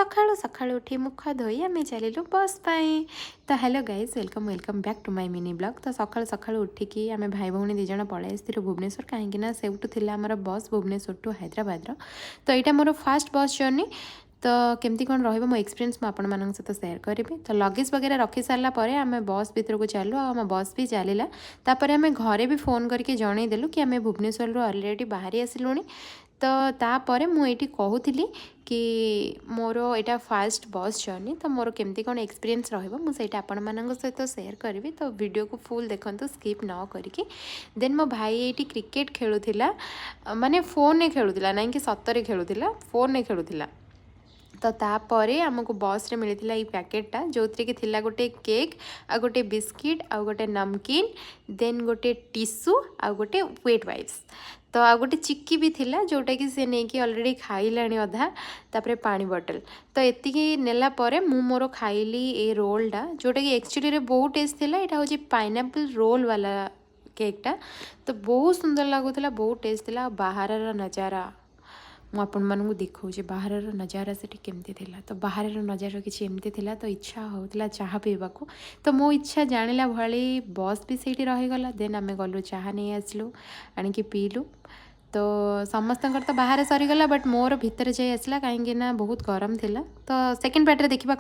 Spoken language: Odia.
ସକାଳୁ ସକାଳୁ ଉଠି ମୁଖ ଧୋଇ ଆମେ ଚାଲିଲୁ ବସ୍ ପାଇଁ। ତ hello guys, welcome, welcome back to my mini vlog। ତ ସକାଳୁ ସକାଳୁ ଉଠିକି ଆମେ ଭାଇ ଭଉଣୀ ଦୁଇ ଜଣ ପଳେଇ ଆସିଥିଲୁ ଭୁବନେଶ୍ୱର, କାହିଁକି ନା ସେଇଠୁ ଥିଲା ଆମର ବସ୍ ଭୁବନେଶ୍ୱର ଟୁ ହାଇଦ୍ରାବାଦର। ତ ଏଇଟା ମୋର ଫାଷ୍ଟ ବସ୍ ଜର୍ଣ୍ଣି। ତ କେମିତି କ'ଣ ରହିବ ମୋ ଏକ୍ସପିରିଏନ୍ସ, ମୁଁ ଆପଣମାନଙ୍କ ସହିତ ସେୟାର କରିବି। ତ ଲଗେଜ୍ ବଗେରା ରଖି ସାରିଲା ପରେ ଆମେ ବସ୍ ଭିତରକୁ ଚାଲୁ ଆଉ ଆମ ବସ୍ ବି ଚାଲିଲା। ତାପରେ ଆମେ ଘରେ ବି ଫୋନ୍ କରିକି ଜଣେଇଦେଲୁ କି ଆମେ ଭୁବନେଶ୍ୱରରୁ ଅଲରେଡ଼ି ବାହାରି ଆସିଲୁଣି। ତ ତାପରେ ମୁଁ ଏଇଠି କହୁଥିଲି କି ମୋର ଏଇଟା ଫାଷ୍ଟ ବସ୍ ଜର୍ଣ୍ଣି, ତ ମୋର କେମିତି କ'ଣ ଏକ୍ସପିରିଏନ୍ସ ରହିବ, ମୁଁ ସେଇଟା ଆପଣମାନଙ୍କ ସହିତ ସେୟାର କରିବି। ତ ଭିଡ଼ିଓକୁ ଫୁଲ୍ ଦେଖନ୍ତୁ ସ୍କିପ୍ ନ କରିକି। ଦେନ୍ ମୋ ଭାଇ ଏଇଠି କ୍ରିକେଟ୍ ଖେଳୁଥିଲା, ମାନେ ଫୋନ୍ରେ ଖେଳୁଥିଲା, ନାଇଁ କି ସତରେ ଖେଳୁଥିଲା, ଫୋନ୍ରେ ଖେଳୁଥିଲା। ତ ତାପରେ ଆମକୁ ବସ୍ରେ ମିଳିଥିଲା ଏଇ ପ୍ୟାକେଟଟା, ଯେଉଁଥିରେ କି ଥିଲା ଗୋଟେ କେକ୍ ଆଉ ଗୋଟେ ବିସ୍କିଟ୍ ଆଉ ଗୋଟେ ନମକିନ୍, ଦେନ୍ ଗୋଟେ ଟିସୁ ଆଉ ଗୋଟେ ୱେଟ୍ ୱାଇପ୍ସ, ତ ଆଉ ଗୋଟେ ଚିକି ବି ଥିଲା, ଯେଉଁଟାକି ସେ ନେଇକି ଅଲରେଡ଼ି ଖାଇଲାଣି ଅଧା। ତାପରେ ପାଣି ବଟଲ୍। ତ ଏତିକି ନେଲା ପରେ ମୁଁ ମୋର ଖାଇଲି ଏ ରୋଲ୍ଟା, ଯେଉଁଟାକି ଆକ୍ଚୁଆଲିରେ ବହୁତ ଟେଷ୍ଟ ଥିଲା। ଏଇଟା ହେଉଛି ପାଇନାପଲ୍ ରୋଲ୍ ବାଲା କେକ୍ଟା। ତ ବହୁତ ସୁନ୍ଦର ଲାଗୁଥିଲା, ବହୁତ ଟେଷ୍ଟ ଥିଲା। ଆଉ ବାହାରର ନଜାରା ମୁଁ ଆପଣମାନଙ୍କୁ ଦେଖାଉଛି, ବାହାରର ନଜାରା ସେଠି କେମିତି ଥିଲା। ତ ବାହାରର ନଜାରା କିଛି ଏମିତି ଥିଲା। ତ ଇଚ୍ଛା ହେଉଥିଲା ଚାହା ପିଇବାକୁ। ତ ମୋ ଇଚ୍ଛା ଜାଣିଲା ଭଳି ବସ୍ ବି ସେଇଠି ରହିଗଲା। ଦେନ୍ ଆମେ ଗଲୁ, ଚାହା ନେଇ ଆସିଲୁ, ଆଣିକି ପିଇଲୁ। ତ ସମସ୍ତଙ୍କର ତ ବାହାରେ ସରିଗଲା, ବଟ୍ ମୋର ଭିତରେ ଯାଇ ଆସିଲା, କାହିଁକି ନା ବହୁତ ଗରମ ଥିଲା। ତ ସେକେଣ୍ଡ ପାର୍ଟରେ ଦେଖିବା କ'ଣ